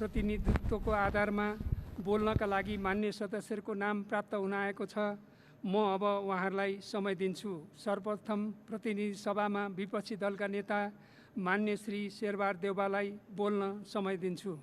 प्रतिनिधित्वको आधारमा बोल्नका लागि मान्य सदस्यहरूको नाम प्राप्त हुन आएको छ। म अब उहाँहरूलाई समय दिन्छु। सर्वप्रथम प्रतिनिधि सभामा विपक्षी दलका नेता मान्य श्री शेरबहादुर देउवालाई बोल्न समय दिन्छु।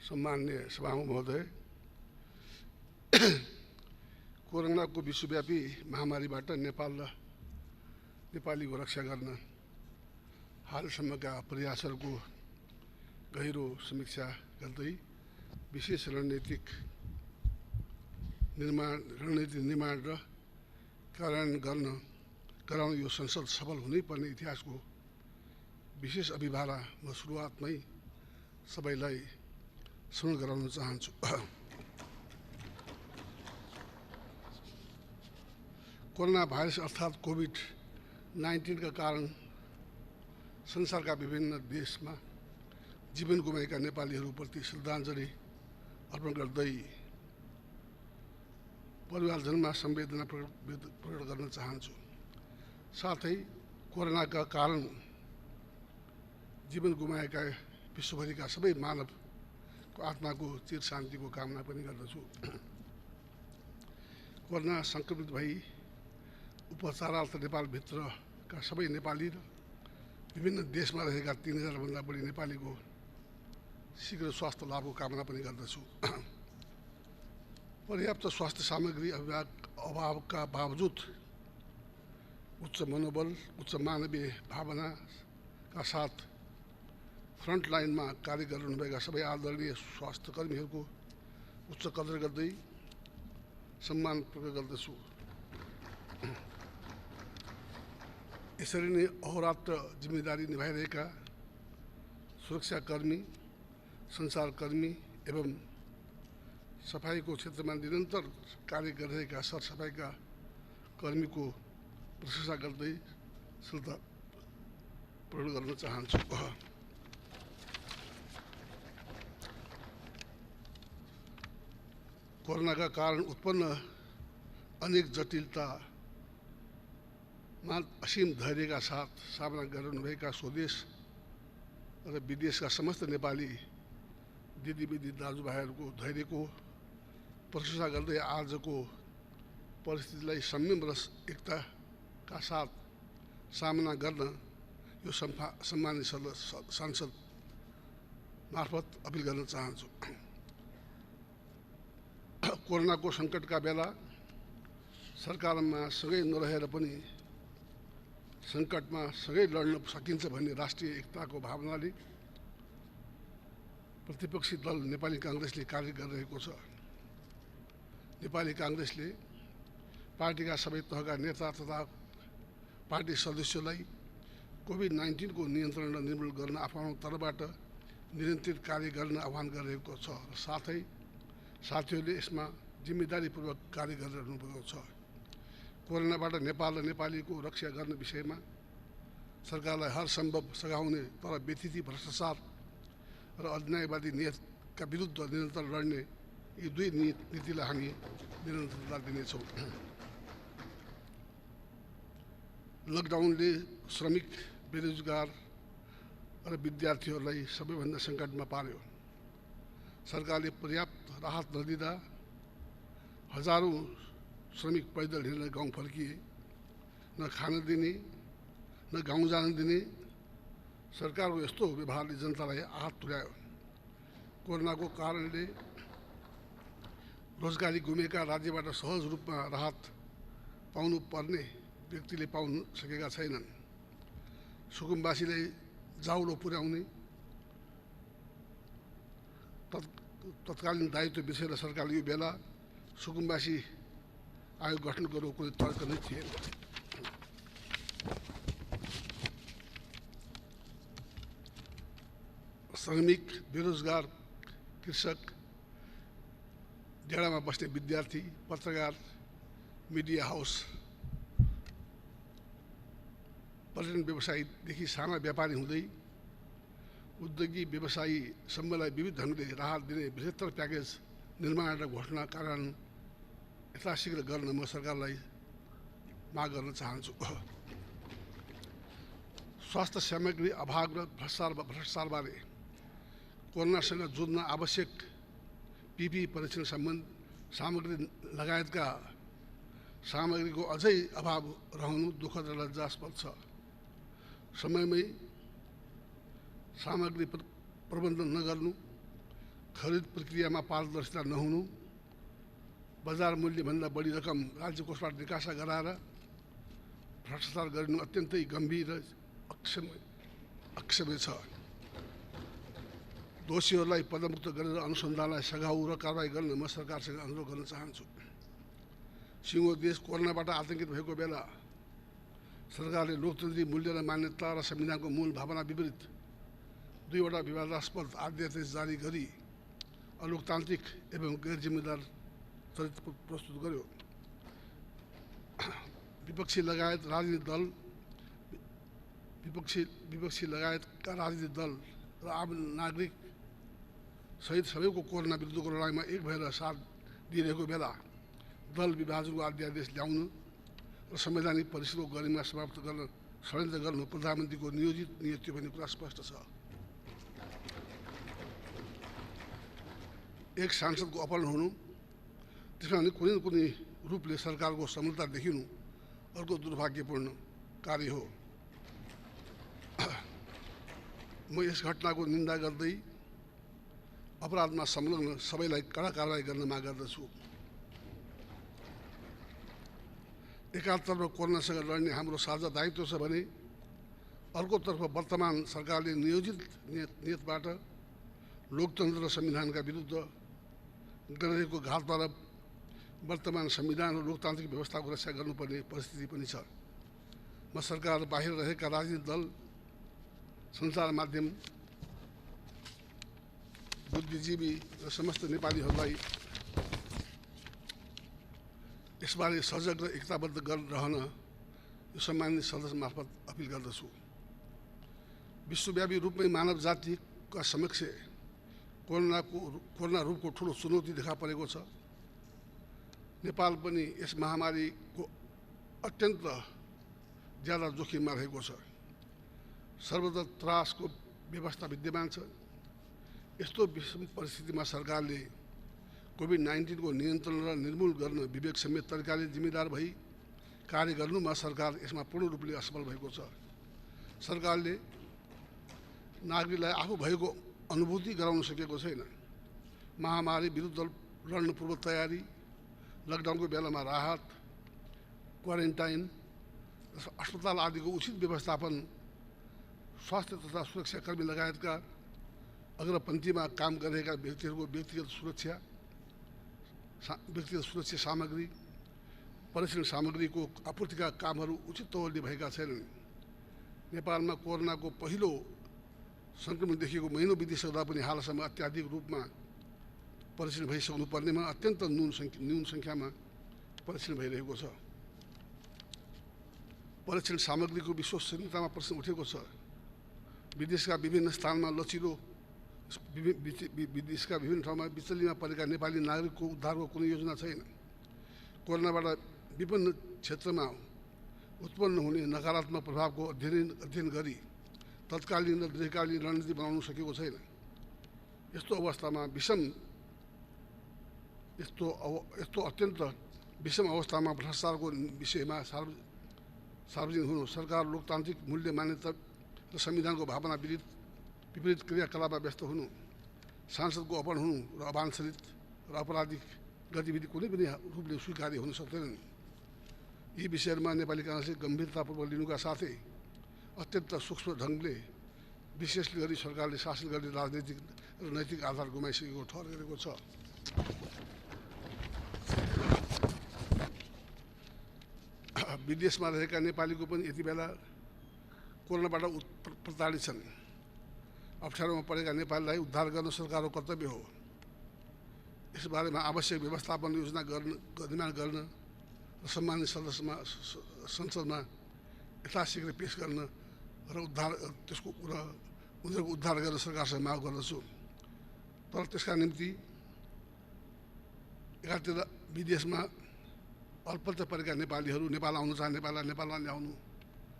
सम्माननीय सभामुख महोदय, कोरोनाको विश्वव्यापी महामारीबाट नेपाल र नेपालीको रक्षा गर्न हालसम्मका प्रयासहरूको गहिरो समीक्षा गर्दै विशेष रणनीति निर्माण र कार्यान्वयन गराउन यो संसद सफल हुनै पर्ने इतिहासको विशेष अभिभाषण म सुरुवातमै सबैलाई स्मरण गराउन चाहन्छु। कोरोना भाइरस अर्थात् कोभिड-19 का कारण संसारका विभिन्न देशमा जीवन गुमाएका नेपालीहरूप्रति श्रद्धाञ्जली अर्पण गर्दै परिवारजनमा संवेदना प्रकट गर्न चाहन्छु। साथै कोरोनाका कारण जीवन गुमाएका विश्वभरिका सबै मानवको आत्माको चिर शान्तिको कामना पनि गर्दछु। कोरोना संक्रमित भई उपचारार्थ नेपालभित्रका सबै नेपाली र विभिन्न देशमा रहेका 3000 भन्दा बढी नेपालीको शीघ्र स्वास्थ्य लाभको कामना पनि गर्दछु। पर्याप्त स्वास्थ्य सामग्री अभावका बावजुद उच्च मनोबल, उच्च मानवीय भावनाका साथ फ्रन्ट लाइनमा कार्य गरिरहनुभएका सबै आदरणीय स्वास्थ्य कर्मीहरूको उच्च कदर गर्दै सम्मान प्रकट गर्दछु। यसरी नै अहोरात्र जिम्मेदारी निभाइरहेका सुरक्षाकर्मी, सञ्चारकर्मी एवं सफाईको क्षेत्रमा निरन्तर कार्य गरिरहेका सरसफाईका कर्मीको प्रशंसा गर्दै श्रद्धा प्रकट गर्न चाहन्छु। कोरोनाका कारण उत्पन्न अनेक जटिलतामा असीम धैर्यका साथ सामना गरिरहनुभएका स्वदेश र विदेशका समस्त नेपाली दिदीबहिनी दाजुभाइहरूको धैर्यको प्रशंसा गर्दै आजको परिस्थितिलाई संयम र एकताका साथ सामना गर्न यो सम्मानित सांसद मार्फत अपिल गर्न चाहन्छु। कोरोनाको सङ्कटका बेला सरकारमा सँगै नरहेर पनि सङ्कटमा सँगै लड्न सकिन्छ भन्ने राष्ट्रिय एकताको भावनाले प्रतिपक्षी दल नेपाली काङ्ग्रेसले कार्य गरिरहेको छ। नेपाली काङ्ग्रेसले पार्टीका सबै तहका नेता तथा पार्टी सदस्यलाई कोभिड-19 को नियन्त्रण र निर्मूलन गर्न आफ्नो तर्फबाट निरन्तर कार्य गर्न आह्वान गरिरहेको छ र साथै साथीहरूले यसमा जिम्मेदारीपूर्वक कार्य गरिरहनुभएको छ। कोरोनाबाट नेपाल र नेपालीको रक्षा गर्ने विषयमा सरकारलाई हर सम्भव सघाउने तर व्यथिति भ्रष्टाचार र अन्यायवादी नीतिका विरुद्ध निरन्तर लड्ने यी दुई नीतिलाई हामी निरन्तरता दिनेछौँ। लकडाउनले श्रमिक, बेरोजगार र विद्यार्थीहरूलाई सबैभन्दा सङ्कटमा पार्यो। सरकारले पर्याप्त राहत नदिँदा हजारौँ श्रमिक पैदल हिँडेर गाउँ फर्किए। न खान दिने, न गाउँ जान दिने सरकारको यस्तो व्यवहारले जनतालाई आहत तुल्यायो। कोरोनाको कारणले रोजगारी गुमेका राज्यबाट सहज रूपमा राहत पाउनु पर्ने व्यक्तिले पाउन सकेका छैनन्। सुकुम्बासीलाई जाउलो पुर्याउने तत्कालीन दायित्व बिर्सेर सरकारले यो बेला सुकुम्बासी आयोग गठन गर्नु कुनै तर्क नै थिएन। श्रमिक, बेरोजगार, कृषक, डेरामा बस्ने विद्यार्थी, पत्रकार, मिडिया हाउस, पर्यटन व्यवसायीदेखि साना व्यापारी हुँदै उद्योगी व्यवसायीसम्मलाई विविध ढङ्गले राहत दिने बृहत्तर प्याकेज निर्माण र घोषणा कार्यान्वयन यथाशीघ्र गर्न म सरकारलाई माग गर्न चाहन्छु। स्वास्थ्य सामग्री अभाव र भ्रष्टाचारबारे कोरोनासँग जुझ्न आवश्यक पिपी परीक्षण सामग्री लगायतका सामग्रीको अझै अभाव रहनु दुःखद र लज्जास्पद छ। समयमै सामग्री प्रबन्धन नगर्नु, खरिद प्रक्रियामा पारदर्शिता नहुनु, बजार मूल्यभन्दा बढी रकम राज्य कोषबाट निकासा गराएर भ्रष्टाचार गरिनु अत्यन्तै गम्भीर र अक्षम्य छ। दोषीहरूलाई पदमुक्त गरेर अनुसन्धानलाई सघाउ र कारवाही गर्न म सरकारसँग अनुरोध गर्न चाहन्छु। सिङ्गो देश कोरोनाबाट आतंकित भएको बेला सरकारले लोकतन्त्री मूल्य र मान्यता र संविधानको मूल भावना विपरीत दुईवटा विवादास्पद आदेश जारी गरी अलोकतान्त्रिक एवं गैर जिम्मेदार चरित्र प्रस्तुत गर्यो। विपक्षी लगायतका राजनीतिक दल र आम नागरिक सहित सबैको कोरोना विरुद्धको लडाइँमा एक भएर साथ दिइरहेको बेला दल विभाजनको अध्यादेश ल्याउनु र संवैधानिक परिषदको गरिमा समाप्त गर्न षड्यन्त्र गर्नु प्रधानमन्त्रीको नियोजित नियुक्ति भन्ने कुरा स्पष्ट छ। एक सांसदको अपहरण हुनु, त्यसमा कुनै न कुनै रूपले सरकारको समलता देखिनु अर्को दुर्भाग्यपूर्ण कार्य हो। म यस घटनाको निन्दा गर्दै अपराधमा संलग्न सबैलाई कडा कारवाही गर्न माग गर्दछु। एकातर्फ कोरोनासँग लड्ने हाम्रो साझा दायित्व छ भने अर्कोतर्फ वर्तमान सरकारले नियोजित नियतबाट लोकतन्त्र र संविधानका विरुद्ध गरिरहेको घातबाट वर्तमान संविधान र लोकतान्त्रिक व्यवस्थाको रक्षा गर्नुपर्ने परिस्थिति पनि छ। म सरकार बाहिर रहेका राजनीतिक दल, सञ्चार माध्यम, बुद्धिजीवी र समस्त नेपालीहरूलाई यसबारे सजग र एकताबद्ध रहन यो सम्मानित सदस्य मार्फत अपिल गर्दछु। विश्वव्यापी रूपमै मानव जातिका समक्ष कोरोना रूपको ठुलो चुनौती देखा परेको छ। नेपाल पनि यस महामारीको अत्यन्त ज्यादा जोखिममा रहेको छ। सर्वत्र त्रासको व्यवस्था विद्यमान छ। यस्तो विषम परिस्थितिमा सरकारले कोभिड-19 को नियन्त्रण र निर्मूल गर्न विवेक समेत तरिकाले जिम्मेदार भई कार्य गर्नुमा सरकार यसमा पूर्ण रूपले असफल भएको छ। सरकारले नागरिकलाई आफू भएको अनुभूति गराउन सकेको छैन। महामारी विरुद्ध लड्न पूर्व तयारी, लकडाउनको बेलामा राहत, क्वारेन्टाइन, अस्पताल आदिको उचित व्यवस्थापन, स्वास्थ्य तथा सुरक्षाकर्मी लगायतका अग्रपन्थीमा काम गरिरहेका व्यक्तिहरूको व्यक्तिगत सुरक्षा सामग्री, परीक्षण सामग्रीको आपूर्तिका कामहरू उचित तौरले भएका छैनन्। नेपालमा कोरोनाको पहिलो सङ्क्रमण देखिएको महिनौ बितिसक्दा पनि हालसम्म अत्याधिक रूपमा परीक्षण भइसक्नु पर्नेमा अत्यन्त न्यून सङ्ख्यामा परीक्षण भइरहेको छ। परीक्षण सामग्रीको विश्वसनीयतामा प्रश्न उठेको छ। विदेशका विभिन्न स्थानमा विदेशका विभिन्न ठाउँमा बिचलीमा परेका नेपाली नागरिकको उद्धारको कुनै योजना छैन। कोरोनाबाट विभिन्न क्षेत्रमा उत्पन्न हुने नकारात्मक प्रभावको अध्ययन गरी तत्कालीन र दीर्घकालीन रणनीति बनाउन सकेको छैन। यस्तो अत्यन्त विषम अवस्थामा भ्रष्टाचारको विषयमा सार्वजनिक हुनु, सरकार लोकतान्त्रिक मूल्य मान्यता र संविधानको भावना विपरीत क्रियाकलापमा व्यस्त हुनु, सांसदको अपहरण हुनु र अवाञ्छित र आपराधिक गतिविधि कुनै पनि रूपले स्वीकार्य हुन सक्दैनन्। यी विषयहरूमा नेपाली काङ्ग्रेसले गम्भीरतापूर्वक लिनुका साथै अत्यन्त सूक्ष्म ढङ्गले विशेष गरी सरकारले शासन गर्ने राजनैतिक र नैतिक आधार गुमाइसकेको ठहर गरेको छ। विदेशमा रहेका नेपालीको पनि यति बेला कोरोनाबाट प्रताडित छन्। अप्ठ्यारोमा परेका नेपालीलाई उद्धार गर्न सरकारको कर्तव्य हो। यसबारेमा आवश्यक व्यवस्थापन योजना निर्माण गर्न र सम्मानित संसदमा यथाशीघ्र पेश गर्न र उनीहरूको उद्धार गर्न सरकारसँग माग गर्दछु। तर त्यसका निम्ति एकातिर विदेशमा अल्पत्र परेका नेपालीहरू नेपाल आउन चाहने नेपाललाई नेपालमा ल्याउनु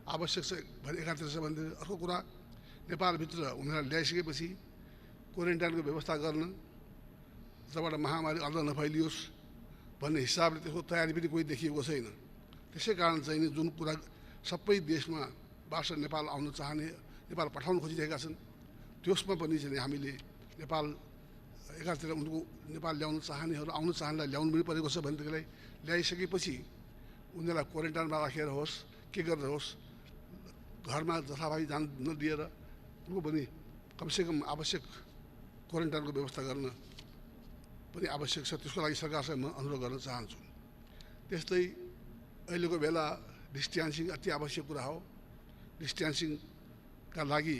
आवश्यक छ भने एकातिर छ भने अर्को कुरा नेपालभित्र उनीहरूलाई ल्याइसकेपछि क्वारेन्टाइनको व्यवस्था गर्न जबबाट महामारी अझ नफैलियोस् भन्ने हिसाबले त्यसको तयारी पनि कोही देखिएको छैन। त्यसै कारण चाहिँ नि जुन कुरा सबै देशमा बाट नेपाल आउन चाहने नेपाल पठाउन खोजिरहेका छन् त्यसमा पनि चाहिँ हामीले नेपाल एकातिर उनको नेपाल ल्याउन चाहनेहरू आउन चाहनेलाई ल्याउनु पनि परेको छ भनेदेखिलाई ल्याइसकेपछि उनीहरूलाई क्वारेन्टाइनमा राखेर होस् के गरेर होस् घरमा जथाभावी जान नदिएर उनको पनि कमसेकम आवश्यक क्वारेन्टाइनको व्यवस्था गर्न पनि आवश्यक छ। त्यसको लागि सरकारसँग म अनुरोध गर्न चाहन्छु। त्यस्तै अहिलेको बेला डिस्ट्यान्सिङ अति आवश्यक कुरा हो। डिस्ट्यान्सिङका लागि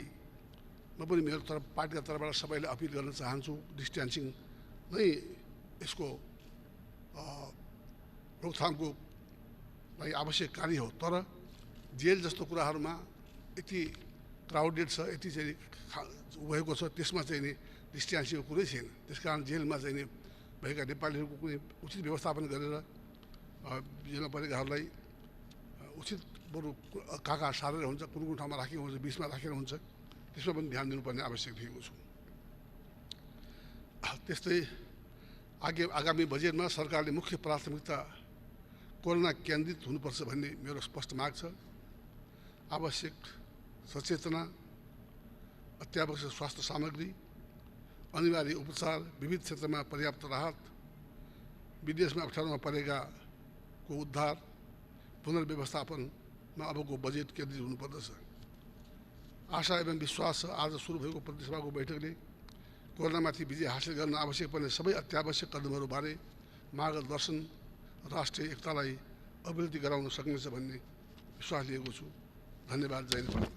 म पनि मेरो पार्टीका तर्फबाट सबैले अपिल गर्न चाहन्छु। डिस्ट्यान्सिङ नै यसको रोकथामको लागि आवश्यक कार्य हो। तर जेल जस्तो कुराहरूमा यति क्राउडेड छ, यति चाहिँ भएको छ, त्यसमा चाहिँ नि डिस्ट्यान्सिङको कुरै छैन। त्यसकारण जेलमा चाहिँ नि भएका नेपालीहरूको कुनै उचित व्यवस्थापन गरेर जेलमा परेकाहरूलाई उचित बरु कहाँ सारेर हुन्छ, कुन कुन ठाउँमा राखेको हुन्छ, बिचमा राखेर हुन्छ, त्यसमा पनि ध्यान दिनुपर्ने आवश्यक देखेको छु। त्यस्तै आगामी बजेटमा सरकारले मुख्य प्राथमिकता कोरोना केन्द्रित हुनुपर्छ भन्ने मेरो स्पष्ट माग छ। आवश्यक सचेतना, अत्यावश्यक स्वास्थ्य सामग्री, अनिवार्य उपचार, विविध क्षेत्रमा पर्याप्त राहत, विदेशमा अप्ठ्यारोमा परेकाको उद्धार, पुनर्व्यवस्थापनमा अबको बजेट केन्द्रित हुनुपर्दछ। आशा एवं विश्वास छ आज सुरु भएको प्रतिनिधिसभाको बैठकले कोरोनामाथि विजय हासिल गर्न आवश्यक पर्ने सबै अत्यावश्यक कदमहरूबारे मार्गदर्शन राष्ट्रिय एकतालाई अभिवृद्धि गराउन सक्नेछ भन्ने विश्वास लिएको छु। धन्यवाद। जय नेपाल।